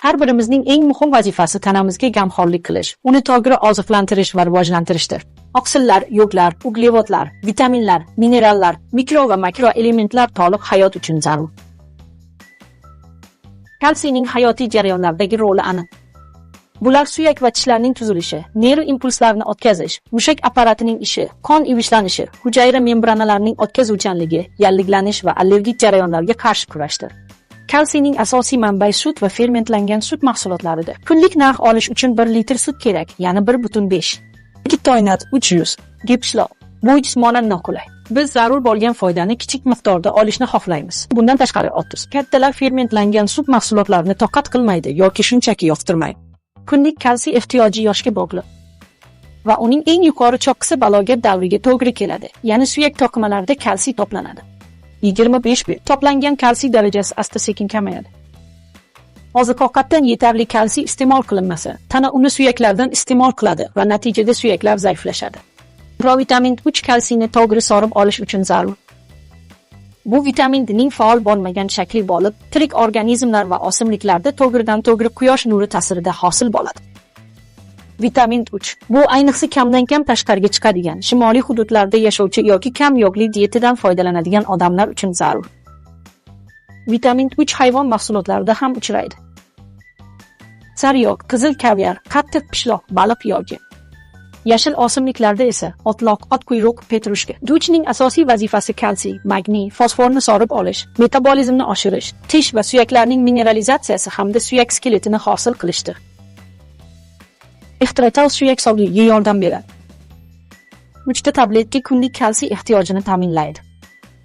Har birimizning eng muhim vazifasi tanamizga gamxo'rlik qilish, uni to'g'ri oziqlantirish va rivojlantirishdir. Oqsillar, yog'lar, uglevodlar, vitaminlar, minerallar, mikro va makro elementlar to'liq hayot uchun zarur. Kalsiyning hayotiy jarayonlardagi roli aniq. Bular suyak va tishlarning tuzilishi, nerv impulslarini o'tkazish, mushak apparatining ishi, qon ivishlanishi, hujayra membranalarining o'tkazuvchanligi, yalliglanish va allergik jarayonlarga qarshi kurashdir. Kalsiyning asosiy manbai sut va fermentlangan sut mahsulotlaridir. Kunlik narx olish uchun 1 litr sut kerak, ya'ni 1.5. Toynat 300 g pishloq. Bu jismonan noqulay. Biz zarur bo'lgan foydani kichik miqdorda olishni xohlaymiz. Bundan tashqari 30. Kattalar fermentlangan sut mahsulotlarini toqat qilmaydi yoki shunchaki yoqtirmaydi. Kunlik kalsiy ehtiyoji yoshga bog'liq va uning eng yuqori cho'qqisi balog'at davriga to'g'ri keladi. Ya'ni suyak to'qimalarida kalsiy to'planadi. 25 bir. To'plangan kalsiy darajasi asta-sekin kamayadi. Oziq-ovqatdan yetarli kalsiy iste'mol qilinmasa, tana uni suyaklardan iste'mol qiladi va natijada suyaklar zaiflashadi. Provitamin 3 kalsiyni to'g'ri sorib olish uchun zarur. Bu vitamin D'ning faol bo'lmagan shakli bo'lib, tirik organizmlar va o'simliklarda to'g'ridan-to'g'ri quyosh nuri ta'sirida hosil bo'ladi. Vitamin 3. Bu ayniqsa kamdan-kam tashqariga chiqadigan, shimoliy hududlarda yashovchi yoki kam yog'li dietadan foydalanadigan odamlar uchun zarur. Vitamin 3 hayvon mahsulotlarida ham uchraydi. Sariyog', qizil kavyar, qattiq pishloq, baliq yog'i. Yashil o'simliklarda esa otloq, otquyruq, petrushka. Duchning asosiy vazifasi kalsiy, magniy, fosforni sorib olish, metabolizmni oshirish, tish va suyaklarning mineralizatsiyasi hamda suyak skeletini hosil qilishdir. Ehtirotal suyak sog'ligiga yordam beradi. 3 ta tabletka kunlik kalsiy ehtiyojini ta'minlaydi.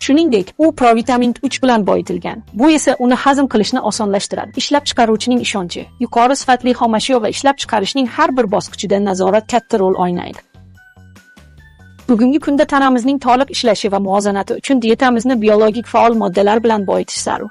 Shuningdek, u provitamin 3 bilan boyitilgan. Bu esa uni hazm qilishni osonlashtiradi. Ishlab chiqaruvchining ishonchi, yuqori sifatli xomashyo va ishlab chiqarishning har bir bosqichida nazorat katta rol o'ynaydi. Bugungi kunda tanamizning to'liq ishlashi va muvozanati uchun dietamizni biologik faol moddalar bilan boyitish zarur.